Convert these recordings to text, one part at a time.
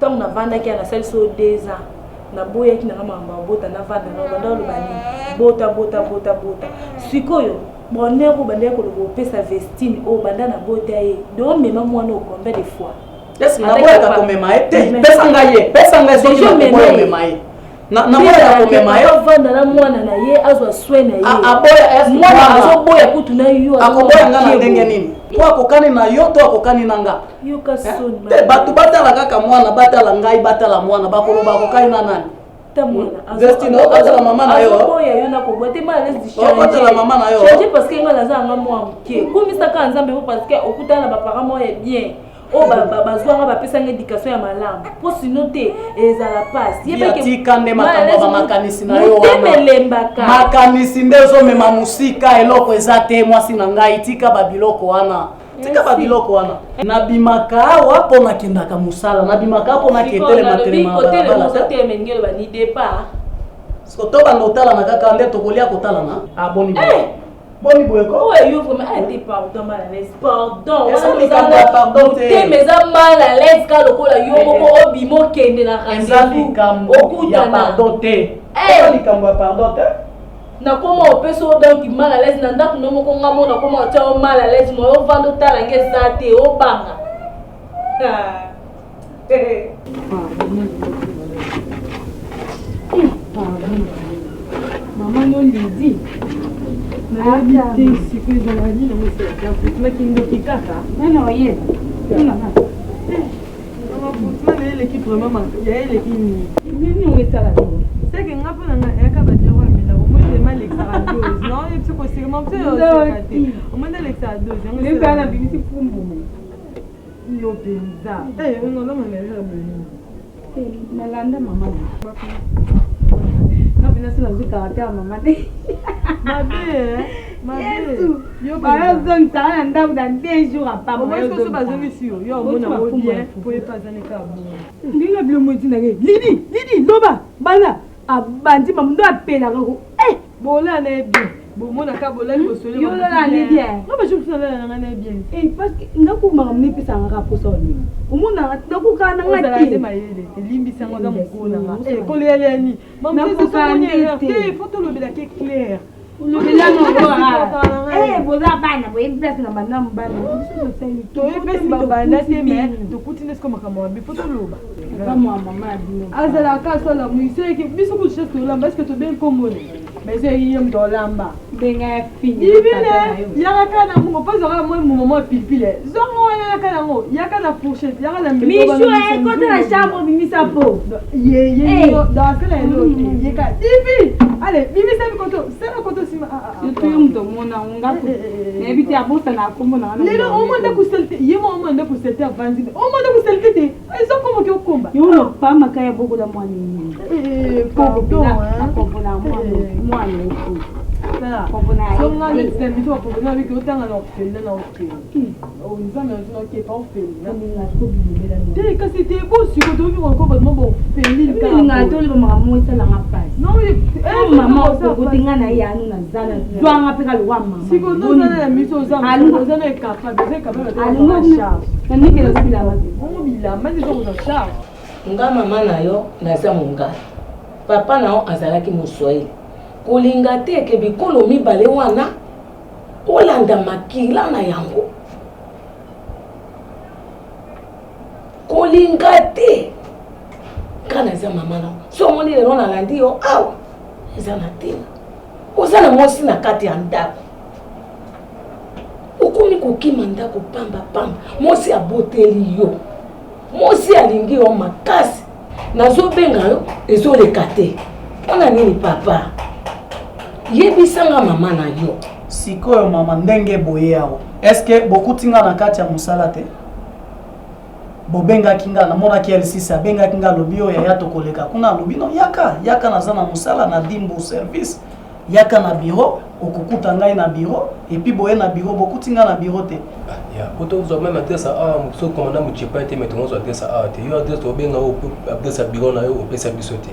Ntango navandaki ya nasali so 2 ans, naboyaki nanga makambo ya bota. Navanda na banda oloba nini? Bota, bota, bota, bota. Sikoyo bonheur oyo bandaki koloba opesa Vestine oyo, banda na bota ye, do omema mwana oyo combien de fois? Est naboyaka komema ye te. Pesa ngai ye, pesa ngai. Soki nakoboya omema ye, naboyaka komema ye. Avanda na mwana na ye, azwa soin na ye. Aboya. Mwana azoboya kutu na yo. Akoboya nga na ndenge nini? Po akokani na yo to akokani na nga? Yoka soni. Te, bato batala kaka mwana, batala ngai, batala mwana, bakoloba akokani na nani? Vestine, okotala mama na yo. Oboya yo na koboya te, mal à l'aise. Okotala mama na yo. Change, parce que nga naza yanga mwa moke. Kumisaka Nzambe po parce que okutana na baparent moko ya bien oyo bazwanga, bapesanga éducation ya malamu, mpo sinon te ezala pasi. Tika nde makambo ya bamakanisi na yo. Motema elembaka. Makanisi nde ezomema mosika, eloko eza te. Mwasi na ngai, tika babiloko wana, tika babiloko wana. Nabimaka awa mpo nakendaka mosala, nabimaka mpo naketelema telema balabala te. Tobanda otalana kaka nde tokolia kotalana. Aboni boni boye ko? Oyo yo vraiment, ah te, pardon, mal à l'aise, pardon. Eza likambo ya pardon te. Motema eza mal à l'aise ka lokola yo moko obima, okende na Eza likambo ya pardon te, eza likambo ya pardon te. Nakoma opesa o donc mal à l'aise na ndako no moko. Nga mo nakoma otia o mal à l'aise, moyo ovanda otala nge eza te, obanga. Ah. Pardon, mama no Lidi, nayebi te sikoyo ezalaka nini yango. Eselaka kindoki kaka. Nani oyeba? Mama, na eleki vraiment, ya eleki nini? Nini yango esala? Seke nga mpo na nga eyaka babiloko ya milako. Omoi tema alekisaka dose na oyebi soki oseka mosu oseka te. Omoi nde alekisaka dose yango. Ezala na bimisi fumbumu. Yo mpenza olama na erreur boye. Nalanda mama nga mpena so nazwi caractère mama te. Mabe, mabe. Bayozongisaka na ndako na 2 jours apamba. Omoi soso bazongisi yo, yo omona ngo bien po ye mpe aza neka bongo. Ndenge bilo mo etindaka Lidi, Lidi, loba bana abandi mamu ndo apelaka ko. Bolala na ye bien, bomonaka bolali bosoli. Yo olala na bien? Nga bajour mosusu nalala na ngai na ye bien. Parce que ndako makambo nepesaka kaka mposa olinga omonaka nakokaka na nga te. Nde mayele elimbisi yango, aza mokolo na nga koleyaleyani te. Faut tolobelaki clair. Boza bana, boyebi place na banda mobali. Toyebesi babanda te, mais tokuti nde siko makambo mabe, faut toloba. Azalaka so alamu soki biso kutu chef tolamba, est-ce tobengi nkombo ne? Mais ezali ye moto olamba. Benga ya fini. Divine yaka kaka na mbongo mpo zwaka mwa mbongo mwa pilipili, zongo wana, yaka nango, yaka na fourchette, yaka na Mishu, ekota na chambre, bimisa po. Ye ye asala elo te, yeka Divi, ale bimisa bikoto, sala koto nsima. Surtout yo moto omona nga, nayebi te abosana kombo na. Lelo omoi ndako saleté, ye mo omoi ndako saleté, avandi omoi ndako saleté te, ezokomba oki okomba. Yo lopa maka ya bokola mwana. Pardon. Akomona mwana. Songa neti na miso baproblème abiki otanga na orphelinat na okende Nzambe na okepa orphelinat te, kasi te bosiko tokoki kokoba mo baorpheline. Nga toliba makambo esalanga pasi. Mama okokoti nga na ye anu naza zwanga mpe kalokwa mama. Siko nozana na miso, oza na incapable, oza incapable charge. Nanike naza bilamba. Bongo bilamba nde ezokozwa charge. Nga mama na yo naza Mongala, papa na yo azalaki Moswahili. Kolinga te ke bikolo mibale wana olanda makila na yango. Kolinga te, nga naza mama na so. Omoni lelo nalandi yo awa, eza na ntina. Oza na mwasi na kati ya ndako, okomi kokima ndako pamba pamba. Mwasi aboteli yo, mwasi alingi yo makasi, nazobenga yo ezoleka te. Mpona nini papa? Yebisanga mama na yo. Sikoyo mama, ndenge boye awa, est-ce bokuti nga na kati ya mosala te? Bobengaki nga, namonaki L6 abengaki nga, alobi: "Oyo yaya, tokoleka kuna." Alobi: "No, yaka, yaka, naza na mosala na Dimbu service, yaka na bureau, okokuta ngai na bureau." Et puis boye na bureau, bokuti nga na bureau te. Ya po tozwa même adresse awa, so commandant Mochepa te, mais tongozwa adresse awa te. Yo adresse tobenga oyo, adresse ya bureau na yo opesa biso te.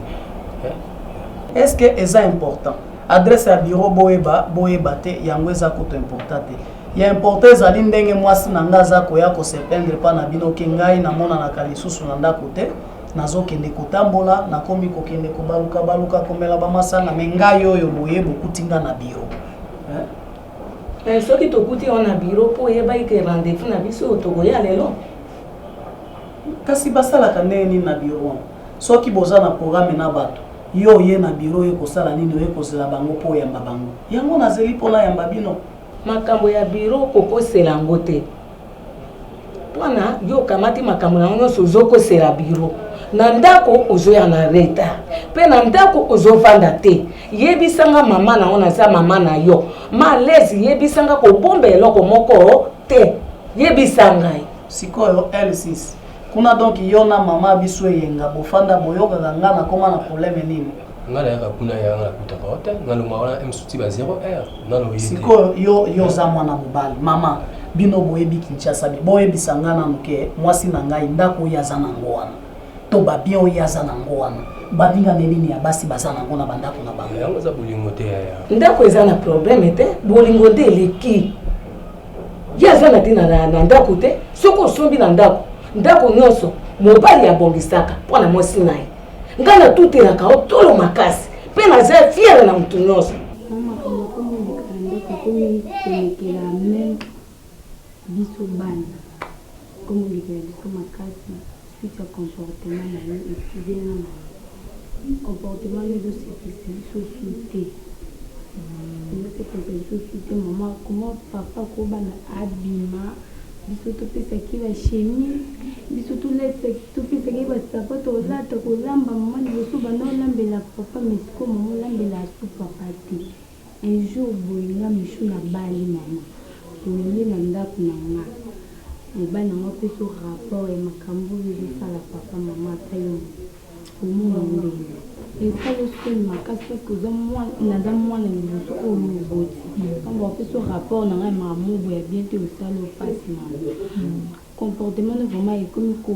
Est ce que eza important adresse ya bureau? Boyeba, boyeba te, yango eza kutu important te. Ya important ezali ndenge mwasi na nga aza koya kose plaindre mpa na bino ke ngai namonanaka lisusu na ndako te. Nazokende kotambola, nakomi kokende kobaluka baluka komela ba masanga mais ngai oyo boye bokuti nga na bureau. Hein? Mais soki tokuti yo na bureau po oyebaki ke rendez-vous na biso tokoya lelo? Kasi basalaka ndenge nini na bureau wana? Soki boza na programme na bato, yo oye na bureau oye kosala nini? Oye kozela bango po oyamba bango? Yango nazeli po nayamba bino. Makambo ya bureau kokosela yango te. Pona yo okamati makambo na yo nyonso ozokosela bureau. Na ndako ozoya na retard pe na ndako ozovanda te. Yebisa nga mama na yo naza mama na yo. Ma l'aise yebisa nga kobomba eloko moko te. Yebisa ngai. Sikoyo L6 kuna donc yo na mama biso eyenga bofanda boyokaka nga nakoma na problème nini? Nga nayaka kuna ya nga nakutaka yo te nga longwa wana msuti ba 0 heure nano oye te. Sikoyo yo yo oza mwana mobali mama bino boyebi Kinshasa bi boyebisa nga nanu ke mwasi na ngai ndako oyo aza nango wana to ba bien oyo aza nango wana baninga ne nini ya basi baza nango na bandako na bango. Yango eza bolingo te yaya. Ndako eza na problème te bolingo nde eleki. Ye aza na tina na, na ndako te soki osombi na ndako ndako nyonso mobali abongisaka mpo na mwasi na ye ngai natutelaka yo tolo makasi mpe naza fiere na motu nyonso. Makambo ekomi koleka na ndako ekomi kolekela meme biso bana ekomi kolekela biso makasi suite ya comportement na yo excuse nga na comportement no ezosepelisa biso su te ezosepelisa biso su te mama comment papa akobana abima Biso topesaki ye ba chemise, biso topesaki ye ba sapato olata, kolamba maman liboso obanda olambela papa mais sikoyo maman olambelaka su papa te. Un jour boye nga Michou nabali maman, toye na ndaku na nga, mobali na nga apesi yo rapport ya makambu oyo ozosala papa maman ata yo moko omona ndenge esali yo soni makasi parce que oza mwana naza mwana liboso oyo yo oboti ntango bapesi yo rapport na ngai makambo moko boye ya bien te osali yo mpasi mama comportement no vraiment ekomi ko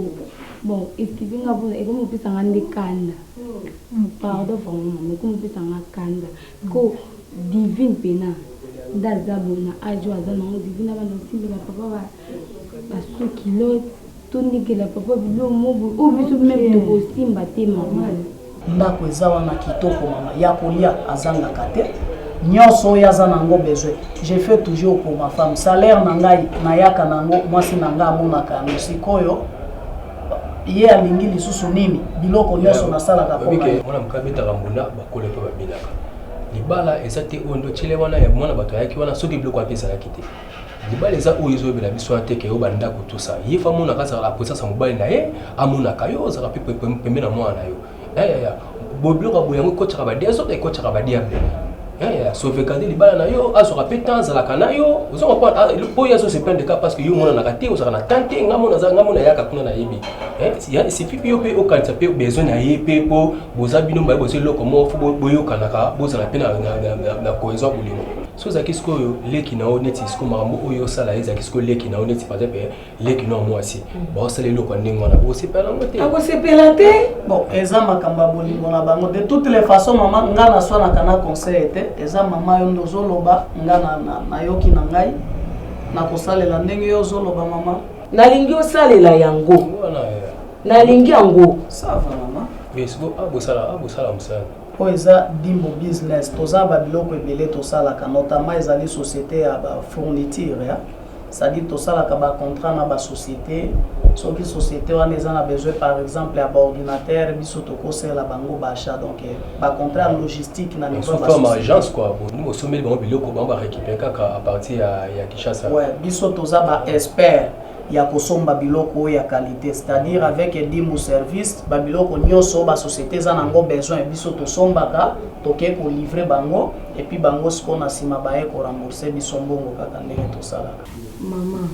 bon excuse nga mpona ekomi kopesa nga nde kanda pardon vraiment mama ekomi kopesa nga kanda ko divine mpena nde aza boye na age oyo aza nango divine abanda kosimbela papa ba sous culotte Tonikela papa biloko moko boye oyo biso meme tokosimba te mama. Ndako eza wana kitoko mama ya kolia azangaka te nyonso oyo aza na yango besoin je fais toujours pour ma femme salaire na ngai nayaka na yango mwasi na ngai amonaka yango sikoyo ye alingi lisusu nini biloko nyonso nasalaka mpo na ye. Mwana moke abetaka mbunda bakolo mpe babinaka libala eza te oyo nde otyele wana ya mwana bato ayaki wana soki biloko wana mpe ezalaki te Libala eza oyo ezoyebela biso wana te ke yo bandako tout ça ye fa amonaka azalaka na présence ya mobali na ye amonaka yo ozalaka mpe pembe na mwana na yo yaya biloko ya boye yango ekotaka ba desordre ekotaka ba diable yaya sauvegarde libala na yo azwaka mpe temps azalaka na yo ozo comprendre mpo ye azo se plaindre kaka parce que yo omonanaka te ozalaka na temps te nga mona nga mona yaka kuna nayebi suffit mpe yo mpe okanisa mpe besoin na ye mpe mpo boza bino mbaye boza eloko moko fo boyokanaka bozala mpe na cohésion ya bolingo Soki ozalaki sikoyo leki na yo neti sikoyo makambo oyo osala ezalaki sikoyo leki na yo neti par exemple leki na yo mwasi baosala eloko ya ndenge wana okosepela nango te? Akosepela te. Bon, eza makambo ya bolingo na bango. De toutes les façons, mama, nga naswanaka na conseil te. Eza mama yo nde ozoloba, nga nayoki na ngai. Nakosalela ndenge yo ozoloba, mama. Nalingi osalela yango. Nalingi yango. Ça va, mama. Mais sikoyo abosala abosala mosala. Oyo eza Dimbu business toza na ba biloko ebele tosalaka notamment ezali societe ya ba fourniture ya c'est à dire tosalaka ba contrat na ba societe soki societe wana eza na besoin par exemple ya ba ordinateur biso tokosela bango ba achat donc ba contrat ya logistique na niveau ya ba societe. Agence quoi bo osombeli bango biloko bango ba récupérer kaka à partir ya ya Kinshasa. Ouais biso toza ba expert ya kosomba biloko oyo ya qualite c'est à dire avec Edimbu service ba biloko nioso ba societe eza na ngo besoin biso tosombaka toke ko livrer bango et puis bango sikoyo na sima baye ko rembourser biso mbongo kaka ndenge tosalaka. Maman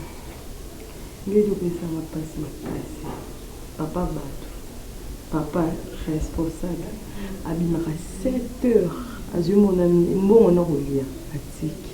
ngai ezopesa nga pasi makasi papa batu papa responsable abimaka 7 heures azui mbongo na kolia atiki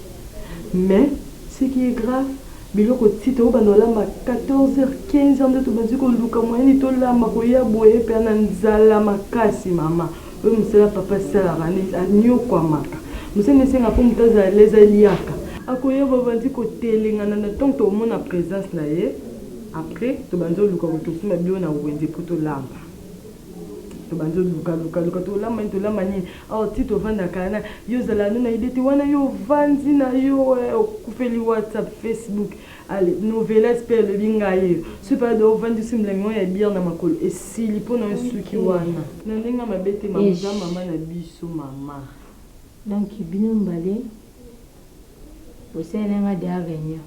mais ce qui est grave Biloko ti to banda olamba 14 heures 15 heures nde tobandi koluka moyen nini tolamba koya boye pe na nzala makasi mama oyo mosala papa asalaka aniokwamaka mosala nini esenga po moto azala alaise aliaka akoya babandi kotelengana na ntango tokomona presence na ye après tobandi oluka kosomba biloko na wenze po tolamba. Tobandi oluka luka luka tolamba nini tolamba nini awa ti tovandaka wana yo ozala no na ide te wana yo ovandi na yo eh, okufeli whatsapp facebook ale novelas mpe elobi ngai ye soki mpe ado ovandi osi molangi moko ya biere na makolo esili mpo na yo suki wana na ndenge mabe te mama oza mama na biso mama donc bino mbale Bosaleli nga deja reunion.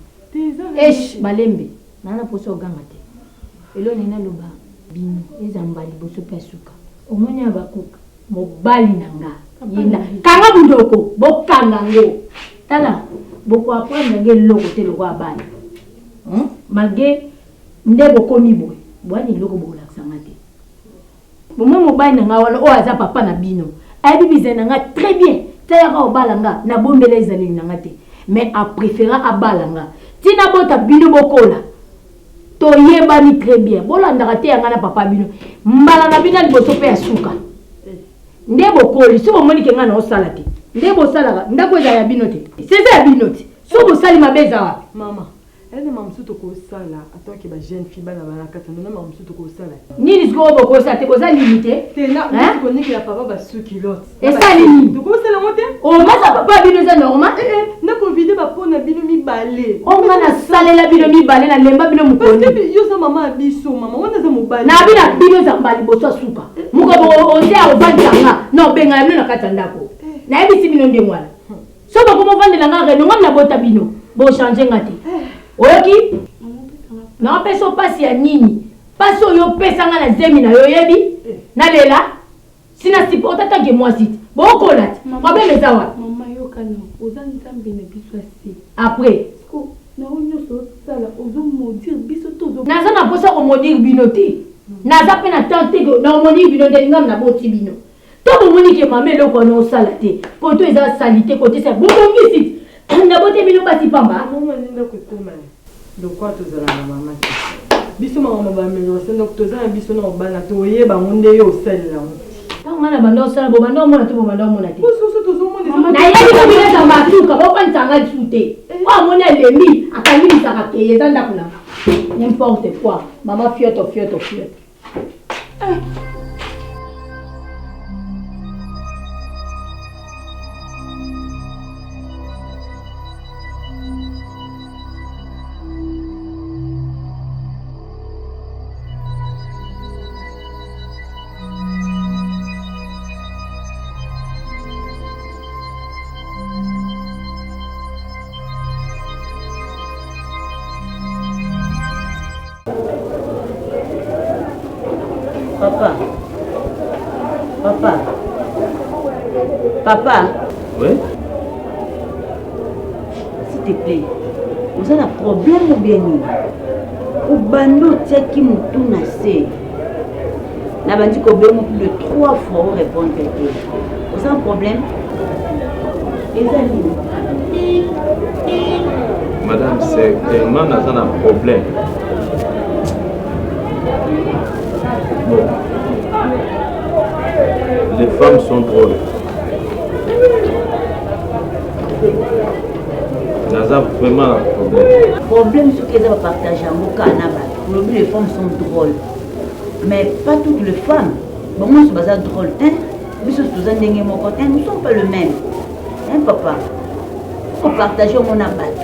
Eish malembe naza na posa oganga te eloko nalingi naloba bino ezala mbala liboso pe ya suka omoni Habakuk mobali na nga ye na kanga munoko bokanga ngo tala boko apprendre nga eloko te lokola bana hum malgre nde bokomi boye boya na eloko bokolakisa nga te. Bomoni mobali na nga wana oyo aza papa na bino ayebi bizaleli na nga très bien ti ayaka kobala nga nabombela ezaleli na nga te mais a prefera abala nga ti nabota bino bokola toyebani très bien bolandaka te ya nga na papa bino mbala na bino ya liboso mpe ya suka nde bokoli so bomoni ke nga naosala te nde bosalaka ndako ezala ya bino te seza ya bino te so bosali mabe eza wapi mama Eza na makambo mosusu tokosala ata ke ba jeune fille bana bana kati na makambo mosusu tokosala. Nini sikoyo bokosala te boza limite? Te na hein? konikela papa ba sous culotte. Esali nini? Tokosala yango te? Omasa oh, papa bino eza normal? Eh eh na kovide ba po na bino mibale. O oh, nga nasalela bino mibale na lemba bino mokoni. Parce que yo za mama ya biso mama wana eza mobali. Na bino bino za mbali boso suka. Eh. Mokabo oze ovandisa nga na obengana bino na kati ya ndako. Eh. Nayebisi bino ndenge wana. So boko bovandela nga reno nga nabota bino bo changer nga te eh. oyoki naopesa pasi ya nini pasi oyo opesa nga na zemi na yo oyebi eh. nalela sina supporta tanke mwasi te bokola te problème eza wapi mama yokana oza nzambe na biso ase après naza na mposa komodire bino te naza mpe na temps te naomodire bino nde ngam naboti bino To bomoni ke mama eloko wana osala te koto eza salite kote esa bobongisi nabote bino basi pamba. Mama nde ndako ekoma lokwa tozala na mama te biso makambo ba amélioration donc toza na biso na obana toyeba yango nde yo osalela yango ntango ngai na banda osala bobanda omona te bobanda omona te mosusu tozomona nayebi ko bino eza masuka bokanisa ngai lisusu te eh. oyo amoni alembi akangi bisaka keye eza ndako na nga n'importe quoi mama fioto fioto fioto Papa. Papa. Papa. Oui. S'il te plaît. Oza na problème ou bien nini? Obanda otiaki motu na se. Nabandi kobenga plus de trois fois orépondre te. Oza na problème? Eza nini? Madame, c'est tellement naza na problème. Bon. Les femmes sont drôles. Naza vraiment na problème. Problème soki eza bapartage yango kaka na bato. Olobi les femmes sont drôles. Mais pas toutes les femmes. Bango nyonso baza drôle te. Biso toza ndenge moko te. Nous sommes pas le même. Hein papa? Faut partager yango na bato.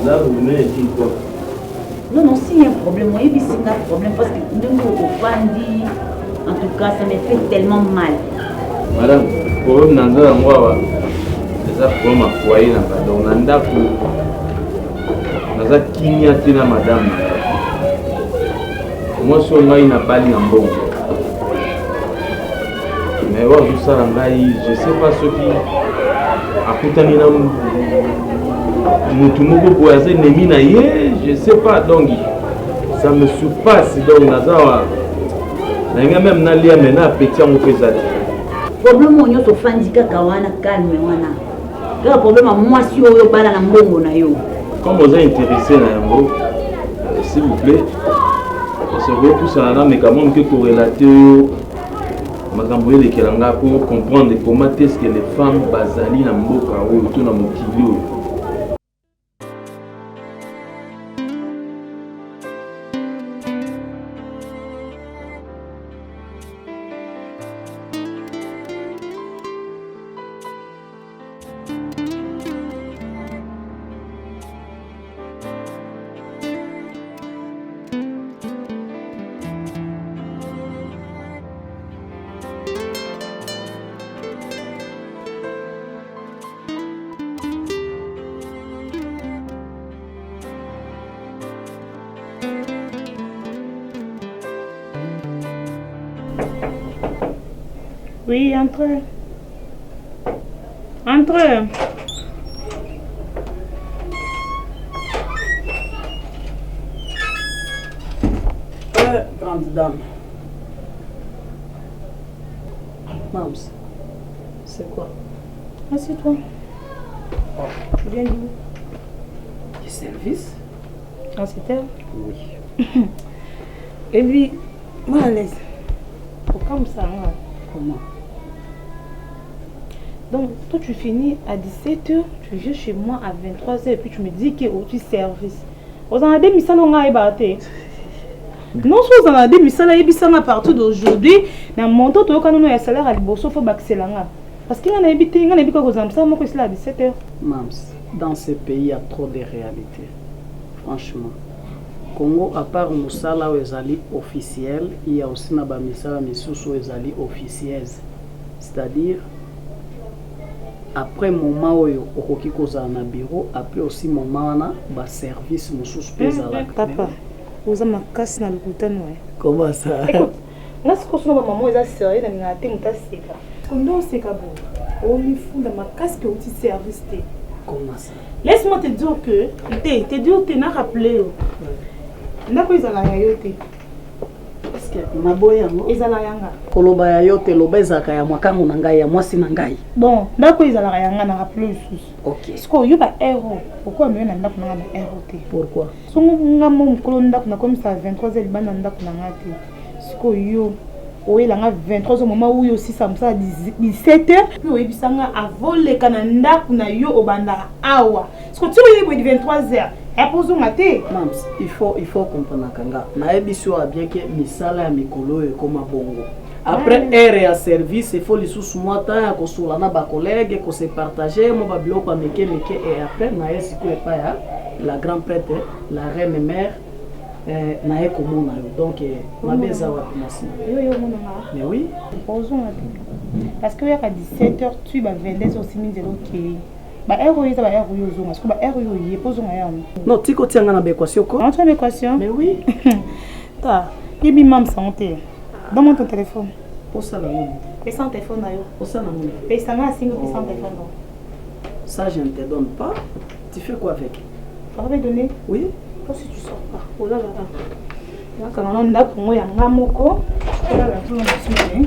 Là, vous venez de dire quoi Non, non, s'il y a un problème, oyebisi nga problème parce que ndenge ofandi, en tout cas, ça me fait tellement mal. Madame, problème naza yango awa eza problème ya foyer na nga donc na ndako naza kimia te na madame na nga mwasi oyo ngai nabali na mbongo mais oyo azosala ngai je sais pas soki akutani na motu moko boye aza ennemi na ye je sais pas donc ça me surpasse donc naza wa nalinga meme nalia mais na apeti yango mpe eza te problème oyo nyonso ofandi kaka wana calme wana kaka problème ya mwasi oyo obala na mbongo na yo comme oza intéressé na yango euh, s'il vous plaît osokopusana na meka mwa moke korelate oyo makambo elekela nga mpo comprendre comment est ce que les femmes bazali na mboka oyo to na mokili oyo. Oui, entrez. Entrez. Euh, grande dame. Mams, c'est quoi Assieds-toi. Oh. Tu viens d'où Du service. Ah, c'était Oui. Et puis, moi à l'aise. Comme ça, hein. Comment Donc, toi, tu finis à 17h, tu viens chez moi à 23h et puis tu me dis que oh, tu service. ozala nde misala onga ayebaka te non so ozala nde misala ayebisa nga partir d'aujourd'hui na montant toyoka nono ya salaire ya liboso fo bakisela nga parce que nga nayebi te nga nayebi kaka kozala mosala moko esila ya 17 heures mams dans ce pays il y a trop de réalité franchement Congo à part mosala oyo ezali officiel il y a aussi na ba misala misusu oyo ezali officieuse c'est-à-dire après moment oyo okoki kozala na bureau après aussi moment wana ba service mosusu mpe ezalaka papa oza makasi na lokuta noye comment ça écoute nga sikoyo sona bamama eza sérieux na lingaka te moto aseka nde oseka boye omifunda makasi ke outi service te comment ça laisse moi te dire que te te dire te na rappele yo ndako ezala ya yo te naboyi yango ezala yanga koloba ya yo te loba ezalaka ya mwakango na ngai ya mwasi na ngai bon ndako ezalaka yanga na rappele lisusu ok sikoyo yo ba heure okoya meyo na ndako nanga ba heure te pourquoi songo nga mo mokolo ndako nakomisa 23 heures libanda ndako na nga te sikoyo yo oyela nga 23 heures moma oyo osisa mosala 17 heures mpe oyebisa nga avoleka na ndako na yo obandaka awa sikoyo ti oyebi boye 23 heures ya ozonga te mams il faut il faut comprenaka nga nayebisi oyo bien ke misala ya mikolo oyo ekoma bongo après heure ya service il faut lisusu mwa temps ya kosola na bacollègue kose partager mwa babiloko ya mike mike et après naye sikoyo epai ya la grand prêtre la reine mère eh, naye komona yo donc eh, mabe eza wapi mwasi yo yo omonanga mais oui ozonga te parce que oyaka 17 heures tu ba 22 heures osimi nzela okei ba heure oyo eza ba heure oyo ozonga sikoyo ba heure oyo oye mpo ozonga yango non tika otia nga na baéquation ko otia na équation mais oui ta yebi mamsa ngo te donne-moi ton téléphone osala nini pesa téléphone na yo osala nini pesa nga asingi opesa téléphone na ça je ne te donne pas tu fais quoi avec ça va me donner oui toi si tu sors pas olalaka nakanga na ndako ngo ya nga moko olala tuna mosusu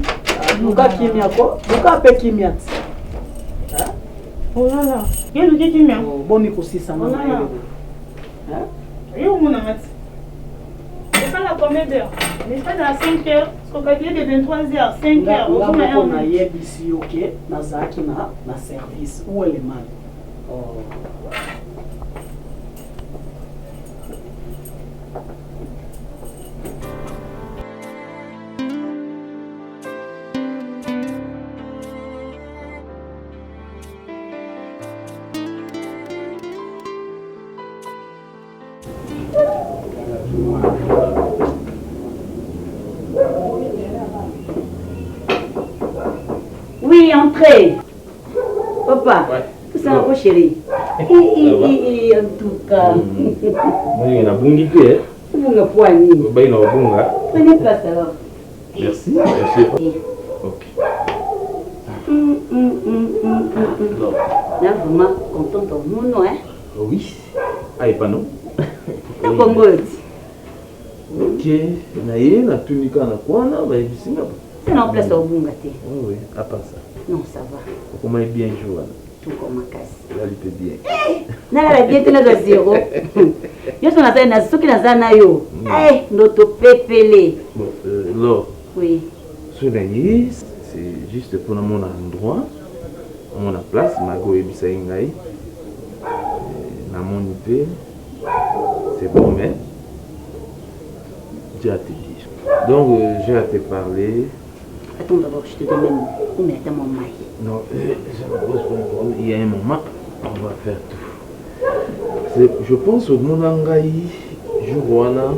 luka kimia ko luka mpe kimia ti olala yo luki kimia boni kosisanga na yo omonanga ti esala combien d'heures n'est-ce pas dans 5 heures sokakile de 23 heures 5 heures ozoma heure nayebisi yo ke nazalaki na na service où est le mal oh. Oui, entrez. Papa, ouais. tout ça, oh. chérie. En tout cas. Moi, nabungi te. Obunga po nini? Obai na obunga. Prenez place alors. Merci. Merci. Ok. Là, vraiment contente au monde, hein? Oui. Ah, et pas non. Na Congo. Ok. Na ye na tuni kaka na kwana bayebisi nga. C'est na place obunga te. Oui, oui, à part ça. Non, ça va. Okomai bien jour wana. Tuko makasi. Olali mpe bien. Nalala bien te nazwa zero. Nyonso nazali na soki naza na yo. Eh, ndoto pepele. Bon, euh, Laure. Oui. Soki na ye, c'est juste mpo namona endroit, namona place, malgré oyebisa ye ngai. Namoni mpe, c'est bon, mais j'ai à te dire. Donc, euh, j'ai à te parler. Attends d'abord, je te donne même. Oh, mais attends, mon maï. Non, euh, ça me pose pas de problème. Il y a un moment, on va faire tout. Je pense au mona ngai, jour wana,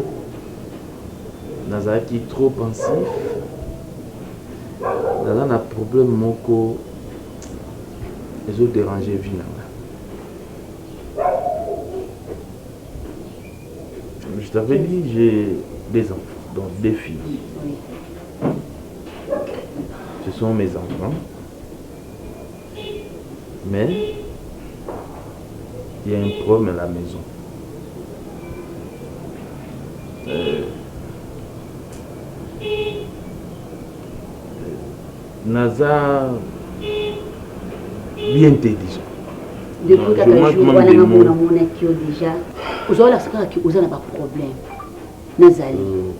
nazalaki trop pensif. Naza na problème moko ezo déranger vie na nga. Je t'avais dit, j'ai des enfants, donc des filles. Oui. Ce sont mes enfants. Mais il y a un problème à la maison. Euh, naza bien te disons. Depuis kaka jour wana nga mona monaki yo déjà ozalaka kaka ki oza na ba problème nazali. Euh,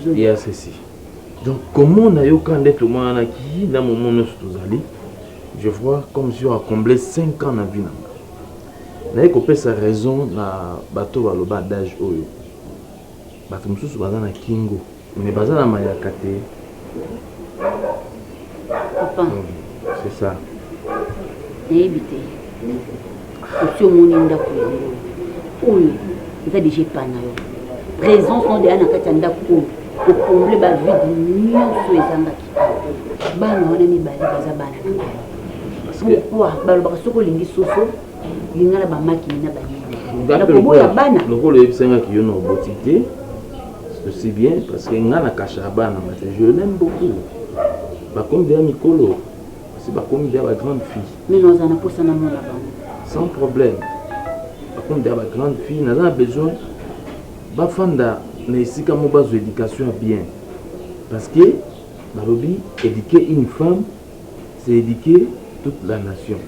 il y a ceci. Donc comment nayoka nde tomonanaki na momo nyonso tozali je vois comme si on a comblé 5 ans na vie na nga naye kopesa raison na bato baloba adage oyo bato mosusu baza na kingo mais baza na mayaka te. Papa. C'est ça. Nayebi te. Osi omoni ndako yango oyo eza deja epa na yo. Présence no deya na kati ya ndako oyo okomble ba vide nyonso ezangaki awa. Bana wana mibale baza bana na ngai. Pourquoi balobaka soki olingi soso linga na bamakini na banini nakoboya bana lokola oyebisangaki yo na oboti te aussi bien parce que nga na kashaka bana nga te je l'aime beaucoup bakomi deya mikolo si bakomi deya ba grande fille mais naza na posa na mona bango sans problème bakomi deya ba grande fille naza na besoin bafanda na esika mo bazwa éducation ya bien parce que balobi éduquer une femme c'est éduquer toute la nation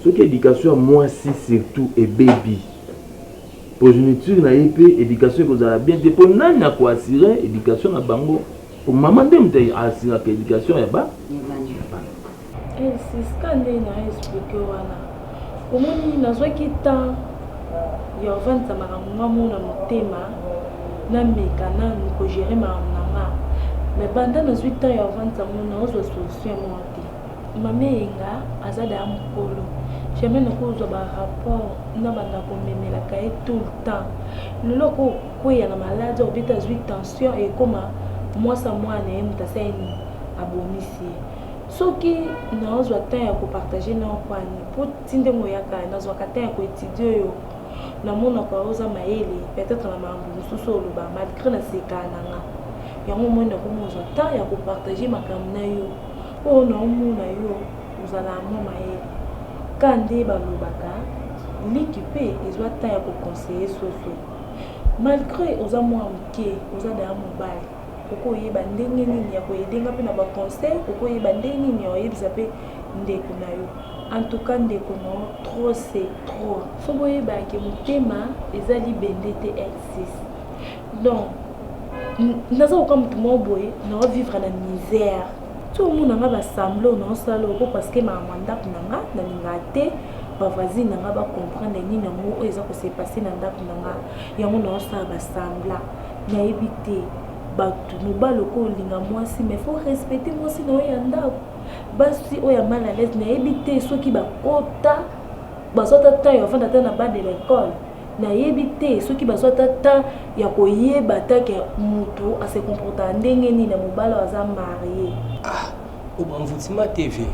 soki éducation ya mwasi surtout ebebi progéniture na ye mpe éducation ekozala bien te mpo nani akoassure éducation na bango mpo mama nde moto aassuraka éducation ya ba Siska nde na explike wana omoni nazwaki temps ya ovandisa makambo nga mo na motema nameka nanu kogere makambo na nga me banda nazwi temps ya ovandisa ngo naozwa solution moko te Mama Eyenga aza daya mukolo jamais nakozwa ba rapport na banda komemelaka ye tout le temps lelo akokweya na maladi akobeta azwi tension ekoma mwasi ya mwana ye moto asali nini abomisi ye soki naozwa temps ya kopartage na kwani mpo ti ndenge oyaka nazwaka temps ya koetudie yo namonaka oza mayele peut-être na makambo mosusu oloba malgré nasekaa na nga yango omoni nakomi ozwa temps ya kopartage makambo na yo Po naomona yo ozalaka mwa mayele. Ka nde balobaka liki pe ezwa temps ya ko conseiller soso. Malgre oza mwa muke oza dejà mobali okoki koyeba ndenge nini ya ko aider nga pe na ba conseil okoki koyeba ndenge nini ya koyebisa pe ndeko na yo. En tout cas ndeko na yo trop c'est trop. Faut boyeba ke motema eza libende te L6. Donc naza koka motu moko boye nao vivre na misère ti omona nga basemble oyo naosala oko parce que makambo ya ndako na nga nalingaka te bavoisine na nga bacomprendre nini yango oyo eza kose passe na ndako na nga yango naosala basembla nayebi te bato mobali oko olinga mwasi mais faut respecter mwasi na yo ya ndako basi oyo ya mal à l'aise nayebi te soki bakota bazwa ata temps ya ofanda ata na bas de l'école Nayebi te soki bazwa ata temps ya koyeba ata ke mutu a se comportaka ndenge nini na mobali oyo aza marie. Ah, obanvutima te vie.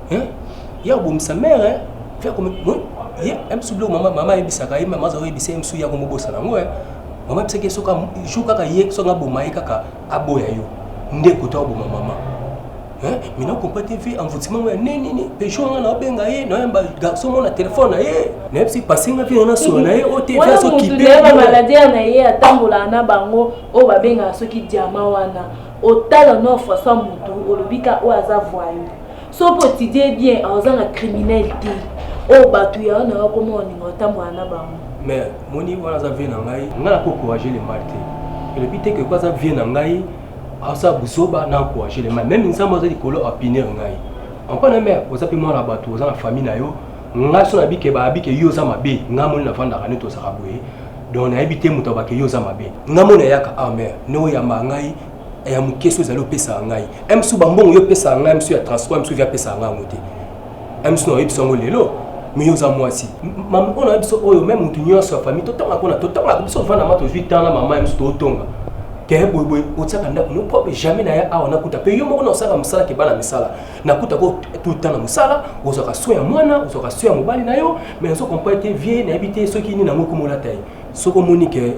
Hein? Ya obomisa mère hein? Vie comme ye msu biloko mama mama ayebisaka ye mama aza koyebisa ye msu ya komobosana yango hein? Mama ayebisaki ye soki jour kaka ye soki aboma ye kaka aboya yo nde kota oboma mama. Hein? Mais na comprend te vie envoûtement ya nini nini pe jour nga na benga ye na yamba garçon mona téléphone na ye na yebisi passe nga vie na solo na ye o te vie so kipe wana maladie na ye atambola na bango oyo babengaka soki diamant wana otala no façon mutu olobi ka oyo aza voyou so mpo otidie bien azanga criminel te oyo bato ya wana bakoma oninga otambola na bango mais moni wana aza vie na ngai ngai nako encourager le mal te elobi te ke ko aza vie na ngai asala buzoba na encourager le mal meme nzambe aza likolo apinir ngai encore na mère oza mpe mwana bato oza na famille na yo ngai so nabike bayabike yo oza mabe ngai moni navandaka nde tozalaka boye donc nayebi te moto abake yo oza mabe ngai moni ayaka ah mère nde oyamba ngai ya moke so ezali opesaka ngai msu bambongo yo opesaka ngai msu ya transport msu vi apesaka ngai yango te msu na oyebisa yango lelo me yo oza mwasi mama oyo na biso oyo meme motu nyonso ya famille totongaka mpona totongaka biso ovanda ma tozwi temps na mama ya biso totonga ke boyeboye otiaka ndako no propre jamais naya awa nakuta mpe yo moko na osalaka mosala ke bana misala nakuta ko tout temps na mosala ozwaka soin ya mwana ozwaka soin ya mobali na yo mais nazo comprendre te vie nayebi te soki nini yango ekomolata ye soki omoni ke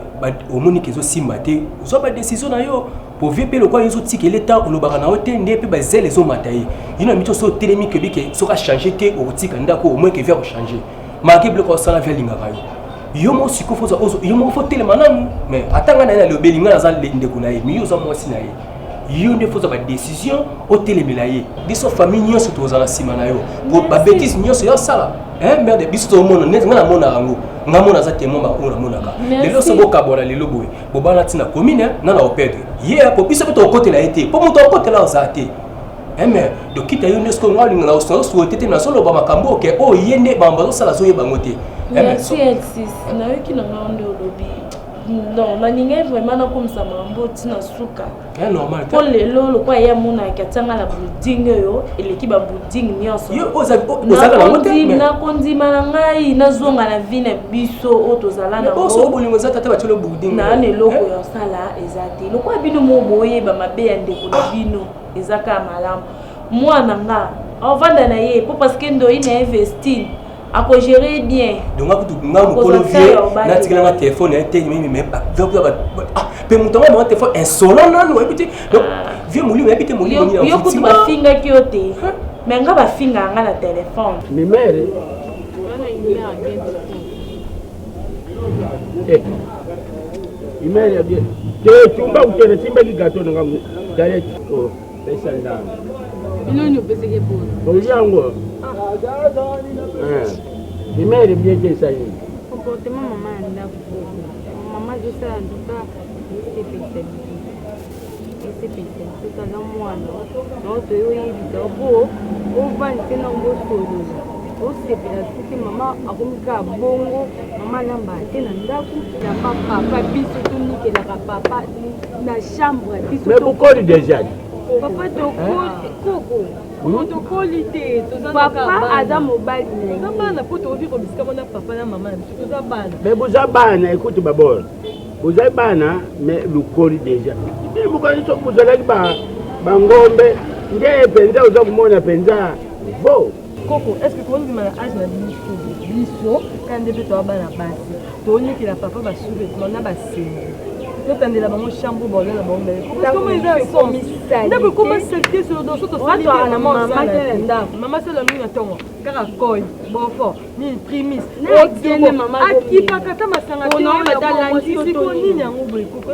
omoni ke ezosimba te ozwa badécision na yo. Po vie pe lokola yo ozotikela ye temps olobaka na yo te nde pe ba zele ezomata ye. Yo na mito soki otelemi ke bike soki a changer te okotika ndako au moins ke vie ako changer. Malgré biloko osala vie alingaka yo. Yo moko sikoyo faut ozo yo moko faut telema nanu mais ata ngai na ye nalobeli ngai naza ndeko na ye mais yo oza mwasi na ye. Yo nde faut ozwa ba décision otelemela ye. Biso famille nyonso tozala nsima na yo. Po ba bêtises nyonso yo osala. Hein merde biso tozomona neti ngai namonaka yango. Ngai mona aza témoin ba oyo namonaka. Lelo soki bokabwana lelo boye. Bobala ti na commune na na opedre ye po biso pe tokotela ye te po moto akotela aza te eh mais dokita yo nde sikoyo nga olinga na osouhaite te nazoloba makambo oke oyo ye nde bambo azosala azoyeba yango te. Merci Elsis, nayoki na ngai nde olobi non nalingai vraiment nakomisa makambo ti na suka normal mpo lelo lokola ye amonaki atianga na building oyo eleki ba building nyonso nakondima na ngai nazonga na vie na biso oyo tozala nangobolingo eza tata batiolo building na na eloko ya kosala eza te lokola bino moko boyeba mabe ya ndeko na bino eza kaka malamu mwana nga ovanda na ye mpo parce que ndoi na ye vestine ako gérer bien. Donc nga kutu nga mokolo vie natikela nga téléphone ya te mais mais ah pe moto yango amema téléphone insolent nanu oyebi te donc vieux molimo oyebi te molimo nini yo kutu bafingaki yo te mais nga bafingaka nga na téléphone. Mimere eh imere ya bien te tumba kutene timbaki gâteau na nga galette oh pesa ndambo bino nini opesaki pona olia yango imere bien te esali nini comportement mama ya ndako mama azosala ntuka esepelisa biso esepelisa biso taza mwana nao toye oyebisa po ovandi te nango bosolola osepela soki mama akomi kaka bongo mama alambaka te na ndako yamba papa biso tonikelaka papa na chambre biso mais bokoli déjà papa tokoli koko hmm? tokoli te papa aza mobali toza bana mpo tokoki kobisika mona papa na mama na biso toza bana mais boza bana ekuti babord boza bana mais lokoli déjà bino bokani soki bozalaki bangombe nde mpenza oza komona mpenza vo Koko, est-ce que kondima na age na biso biso kaka nde mpe toa bana basi tonikela papa ba sous-vêtement na basengi totandela bango chambre baolia na bango mbele eza sens ndako ekoma salite solo doso tosali ndako mama sala mingi na ntongo kaka koi bofort nini primis akipaka ata masanga te nini yango boye koko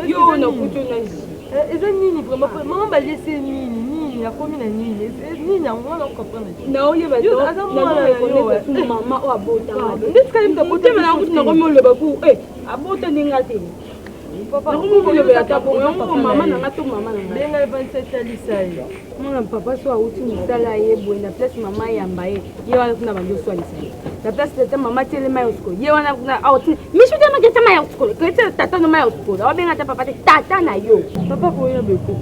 eza nini vraiment mama baliesi ye nini nini akomi na nini nini yango wana ocomprendre naoyeba mama oyo abotanga na kutu nakomi oloba ku abota nde nga te nakomi ata bongo yango mama na nga to mama na nga benga evanisa etalisa ye mwana papa so awuti mosala ye boye na place mama ayamba ye ye wana kuna bandi oswanisa ye na place tata mama telema ye osikoyo ye wana kuna aotina misu te maki tama ya osikoyo kete tata no ma ya osikoyo aobenga ata papa te tata na yo papa koya beko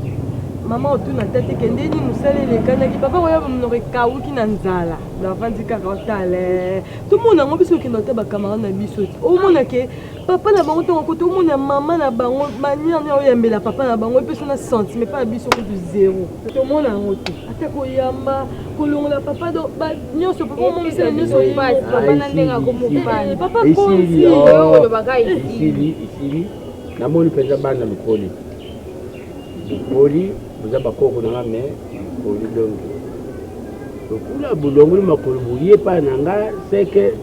mama otuna tata kende nini mosala elekanaki papa koya monoko ekawuki na nzala navandi kaka otala tomona yango biso okenda ota bacamarade na biso te omona ke papa na bango ntango akota omona mama na bango manière nini oyambela papa na bango epesa na sentiment epai na biso kutu zero tomona yango te ata koyamba kolongola papa do nyonso papa omomisela nyonso papa na ndenge akomopana papa konzi olobaka esili esili namoni mpenza bana lokoli Bokoli boza bakoko na nga mais bokoli donc lokola bolongoli makolo boye epai na nga c'est que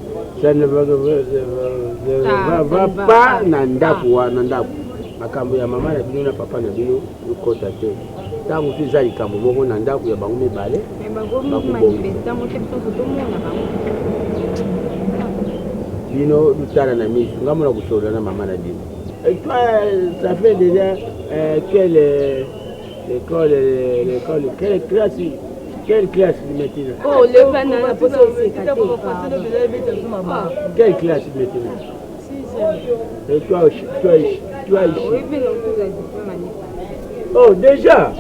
ça ne va, va, va pas na ndako wana ndako makambo ya mama na bino na papa na bino lokota te ntango mosusu eza likambo moko na ndako ya bango mibale bakobongisa bino lutala na miso ngai mona kosolola na mama na bino Et toi, ça fait déjà euh, quelle euh, l'école, euh, l'école, quelle classe, quelle classe maintenant Oh, le van na poso oseka te. Quelle classe maintenant Et toi, toi, toi ici. Oh, déjà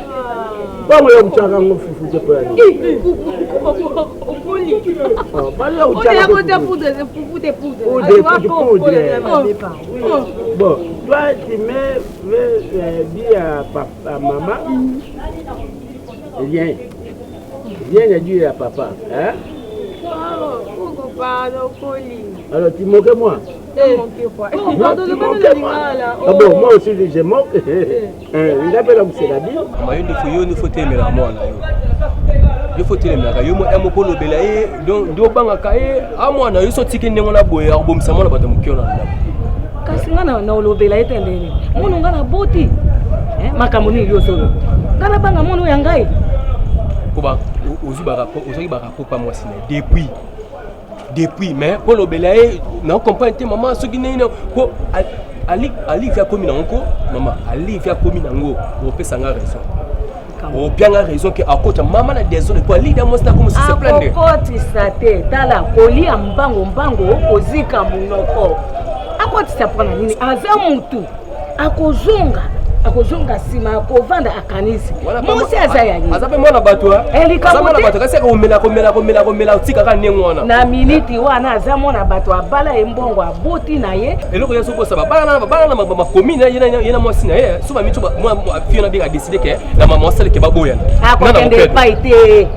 Bongo ya kuchaka ngo fufu te po ya nini? Bala kuchaka fufu te poudre. Poudre, poudre. Bon, toi tu mets, euh, dis à papa, à maman, rien. Rien à dire à papa, hein? Oh, pardon, Koli. Alors tu moques moi? Eh. Oh, pardon, le pas de lingala. Ah bon, moi aussi je manque. Nga mpe nakosela bino. Mama yo nde fo yo nde fo telemela mwana yo. Yo fo telemelaka yo mo moko olobela ye donc nde obangaka ye a mwana yo so otiki ndenge wana boye akobomisa mwana bato ya moke wana na ndako. Kasi nga na olobela ye te ndenge mwana nga naboti makambo nini yo ozoloba nga nabanga mwana oyo ya ngai. Po ozwi ba rapport ozwaki ba rapport pa mwasi na ye depuis depuis mais mpo lobela ye na comprendre te mama soki ndenge nini mpo alivi akomi nango ko mama alivi akomi nango opesa nga raison opia nga raison ke akota mama na desordre mpo alida mwasi na komosi se plaindre akokotisa te tala kolia mbango mbango kozika monoko akotisa mpo na nini aza mutu akozonga akozonga nsima akovanda akanisi mwasi aza ya ye aza mpe mwana bato eh, aza mwana bato kasi akomela komela komela komela otikaka ndenge wana na miniti wana aza mwana bato abala ye mbongo aboti na ye eloko ye azokosa babala na makomi ye na mwasi na ye so bamiti fille na bika adeside ke na mama asaleke baboyana akokende epai te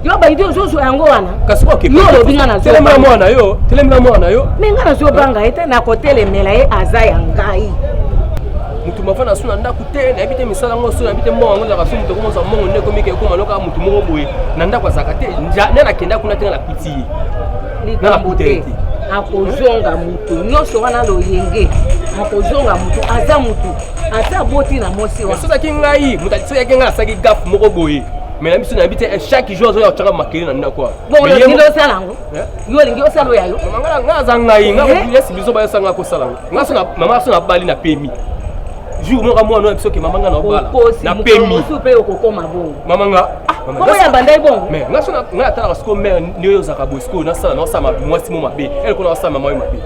yo baidi ozozwa yango wana kasi yo olobi nga nazotelemela mwana yo telemela mwana yo me nga nazobanga ye te nakotelemela ye aza ya ngai motu mava na so na ndako te nayebi te misala yango so nayebi te mbongo yango ezalaka so moto akomozwa mbongo nde ekomi ke ekoma loka motu moko boye na ndako azalaka te nde nakenda kuna te nga nakuti ye likambo te akozonga motu nyonso wana loyenge akozonga motu aza motu ata aboti na mwasi wana sozaki ngai moto atiaki ngai asaki gafe moko boye mais na biso nayebi te chaque jour azoya kotyaka makele na ndako wana bongo olingi osala yango yo olingi osala oyo ya yo nga aza ngai nga biso bayosanga nga kosala yango nga so mama so nabali na pemi jour moko mwana oyo biso ke mama nga na obala na pemi mosusu mpe okokoma bongo mama nga bongo ya bandai bongo mais nga so nga atalaka sikoyo mare nde oyo ozalaka boye sikoyo nasala naosala mwasi mo mabe eloko naosala mama oyo mabe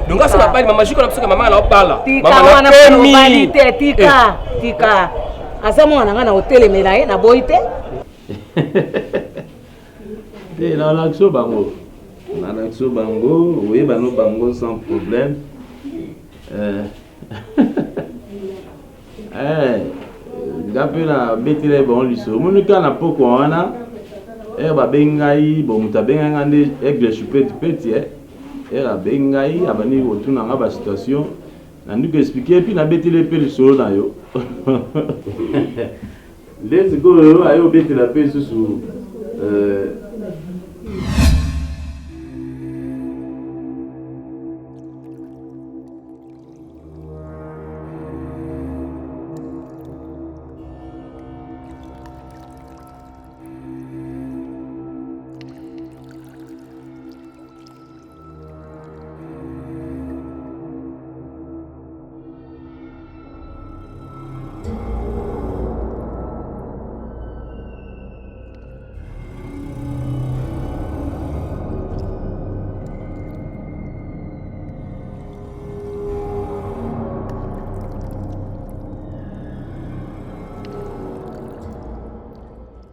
donc nga so nabali mama jiko na biso ke mama nga na obala tika wana obali te tika tika aza mwana na ngai na kotelemela ye naboyi te te nalakisi yo bango nalakisi yo bango oyeba no bango sans problème eh. eh, nga mpe nabetela ye bango lisolo omoni kaka na pokwa wana ere babengi ngai bo moto abengai ngai nde aigle chupeti peti eh. ere abengi ngai abandi kotuna ngai basituation Nandi ko expliquer puis nabeteli ye mpe lisolo na yo nde sikoyo aye obetela mpe lisusu euh,